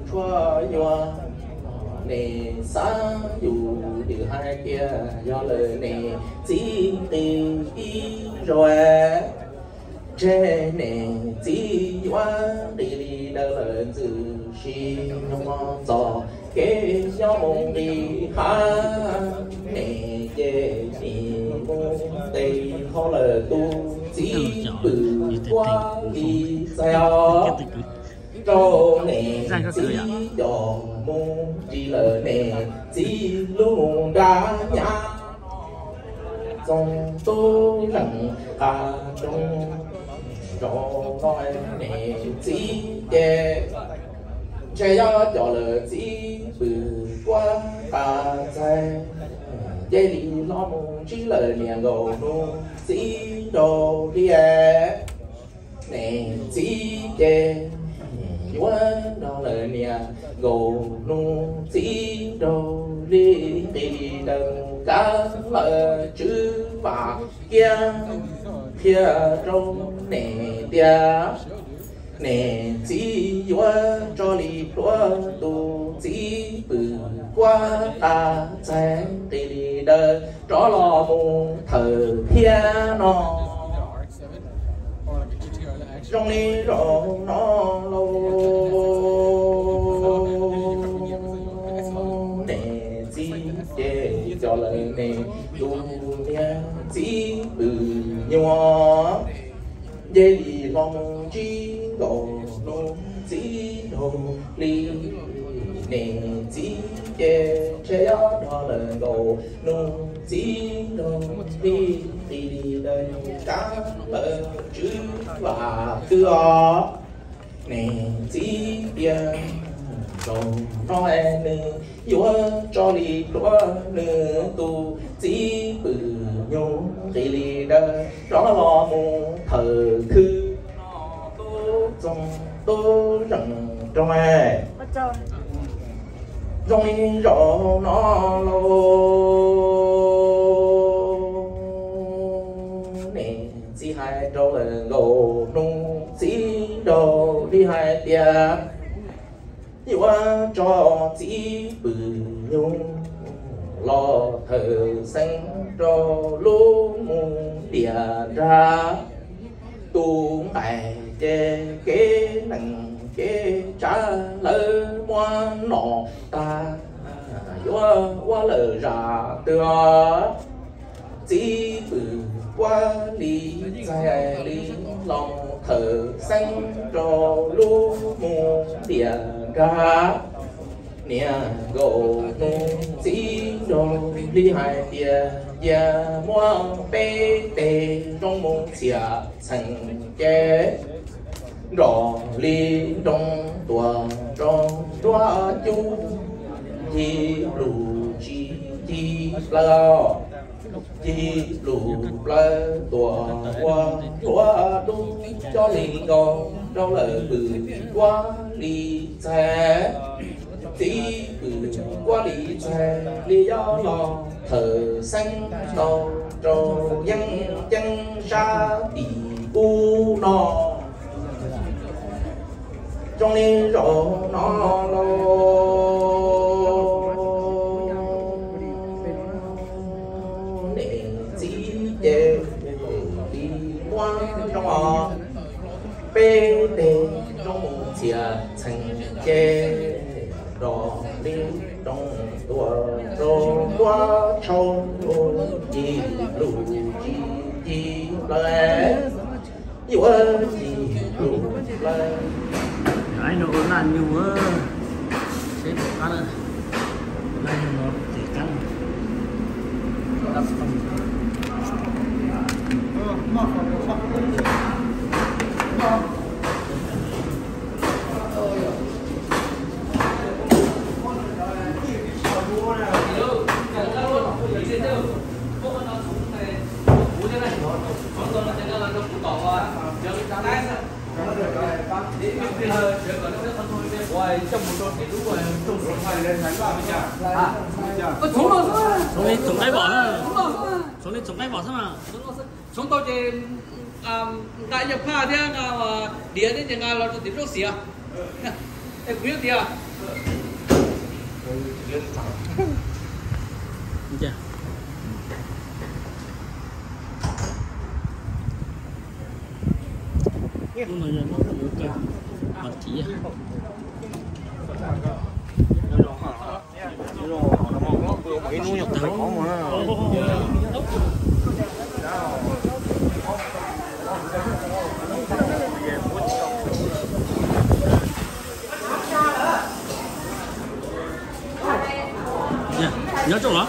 Tshuav yuav, nws xav yus, yus hais tias yog lawm nws txiv nqis ib zaug. Ntshe nws txiv yuav nqis li daws lawm ntxwv, sis nyob txoj kev nyob mus nqis hav. Nws ces nim mus nqis hauv lawm tus txiv pwm kuab li txais os. Rau nws txiv coj mus ris lawm nws txiv lub nra nyab. Txoov tub zeem qas roob rau no nws txiv ces ntshe yuav coj lawm txiv pwm kuab tas txais. Cia li los mus ntsib lawm niam nkaus hnub txiv nraug li. Nws txiv ces yuav nrog lawm niam nkaus hnub txiv nraug li. Nqis li daws mus kav lawm tswv vam kiag qhia rau nws tias nws txiv yuav tso li plhuav tus txiv pwm kuab tas txais. Nqis li daws rov los mus thawm thiab no. Zoo li zaum no lauj, nws txiv ces coj lawm nws tus niag txiv pwm nyuam. Nce li los mus ntsib nkaus hnub txiv nraug li. Nws txiv ces ntshe yuav nrog lawm nkaus hnub txiv nraug li. Nqis li daws mus kav lawm tswv vam twg os. Nws txiv tias zaum no nws yuav tso li plhuav nws tus txiv pwm nyuam. Nqis li daws rov los mus thawm thwb no tub txoov tub zeem rau. Zoo li zaum no lauj, nws txiv hais rau lawm nkaus hnub txiv nraug li hais tias yuav tso txiv pwm nyuam los thawm xeeb rau lub mus tiam nrag. Tus nqaim ces kev neeg kev tsav lawv muab nom tag, yuav ua lawm zam twg. Txiv pwm kuab li txais li los thawm xeeb rau lub mus tiam nrag. Niam nkaus hnub txiv nraug li hais tias cia muab peb teg zoo mus txiam txheem ces nrog li nroo tuaj rau nruab cub, ci lus tsis ci plaws, ci lus plaws tuaj ua nruab dub coj li nkaus rau lawm pwm kuab li txais. Txiv pwm kuab li txais li yuav los thawm xeeb tau rau yeeb ceeb sab tim ub no. Zoo li zaum no lauj, nws txiv ces li muab zoo os, peb teg zoo mus txiam txheem ces nrog li nroo tuaj rau nruab tshauv, ci lus ci ci plaws, yuav ci lus plaws. Ai no ua laj nyug, seb puas qab na. Laj nyug no ces qab. Txhoov li txhoov qaib vom xwb na. Txhoov tau ces nqa yawg phaj thiab nqa diav thiab ces nqa los rau tim zaub xiav. Es kuv yuav tias Nyob zoo los?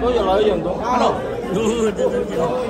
Koj yog los yog ntoo qab no.